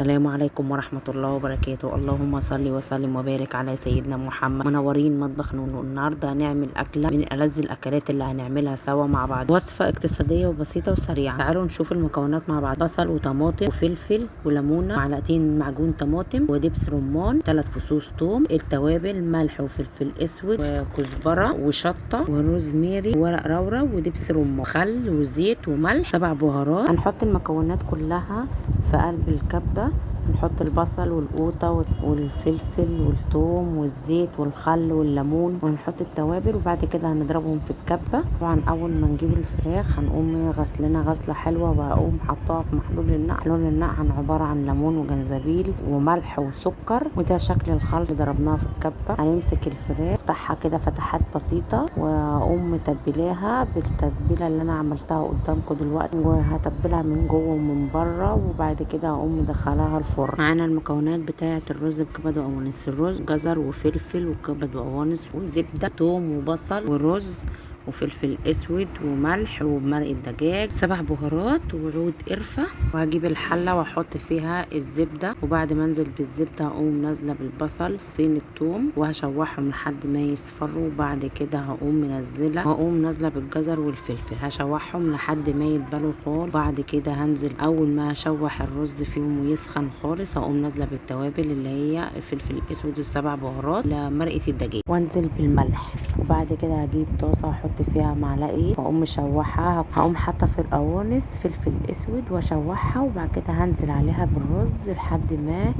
السلام عليكم ورحمة الله وبركاته. اللهم صل وسلم وبارك على سيدنا محمد. منورين مطبخ نونو. النهارده هنعمل أكلة من ألذ الأكلات اللي هنعملها سوا مع بعض، وصفة اقتصادية وبسيطة وسريعة. تعالوا نشوف المكونات مع بعض: بصل وطماطم وفلفل وليمونة، معلقتين معجون طماطم ودبس رمان، 3 فصوص ثوم، التوابل ملح وفلفل اسود وكزبرة وشطة وروزميري وورق رورة ودبس رمان، خل وزيت وملح، 7 بهارات. هنحط المكونات كلها في قلب الكبة. هنحط البصل والقوطة والفلفل والثوم والزيت والخل والليمون، وهنحط التوابل، وبعد كده هنضربهم في الكبة. طبعا اول ما نجيب الفراخ هنقوم غسلنا غسلة حلوة، وهقوم حطاها في محلول النقع. محلول النقع عبارة عن ليمون وجنزبيل وملح وسكر، وده شكل الخلط اللي ضربناه في الكبة. هنمسك الفراخ نفتحها كده فتحات بسيطة، واقوم متبلاها بالتتبيلة اللي انا عملتها قدامكم دلوقتي، وهتبلها من جوه ومن بره، وبعد كده هقوم مدخلاها الفرن. معانا المكونات بتاعه الرز بكبد وقوانص: الرز جزر وفلفل وكبد وقوانص وزبده، توم وبصل ورز وفلفل اسود وملح ومرقه دجاج، 7 بهارات وعود قرفه. وهجيب الحلة واحط فيها الزبدة، وبعد ما انزل بالزبده هقوم نازله بالبصل صين الثوم وهشوحهم لحد ما يصفروا، وبعد كده هقوم منزله وهقوم نازله بالجزر والفلفل، هشوحهم لحد ما يتبلوا خالص. وبعد كده هنزل اول ما اشوح الرز فيهم ويسخن خالص هقوم نازله بالتوابل اللي هي الفلفل الاسود وال7 بهارات لمرقه الدجاج، وانزل بالملح. وبعد كده هجيب طاسه احط فيها معلقه واقوم مشوحها، هقوم حاطه في القوانص فلفل اسود واشوحها، وبعد كده هنزل عليها بالرز لحد ما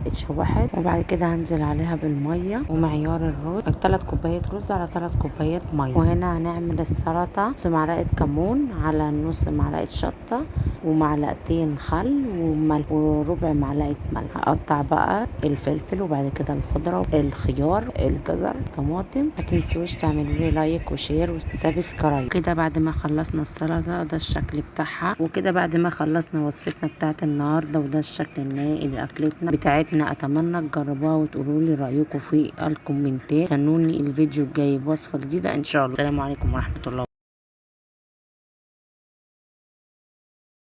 اتشوحت، وبعد كده هنزل عليها بالمية. ومعيار الرز 3 كوبايات رز على 3 كوبايات مية. وهنا هنعمل السلطة: نص معلقه كمون على نص معلقه شطه ومعلقتين خل وملح وربع معلقه ملح. هقطع بقى الفلفل وبعد كده الخضرة الخيار الجزر طماطم. ما تنسوش تعملوا لي like و share و subscribe. كده بعد ما خلصنا السلطة ده الشكل بتاعها، وكده بعد ما خلصنا وصفتنا بتاعت النهارده وده الشكل النهائي لاكلتنا بتاعتنا. اتمنى تجربوها وتقولوا لي رايكم في الكومنتات. استنوني الفيديو الجاي بوصفه جديدة ان شاء الله. السلام عليكم ورحمة الله.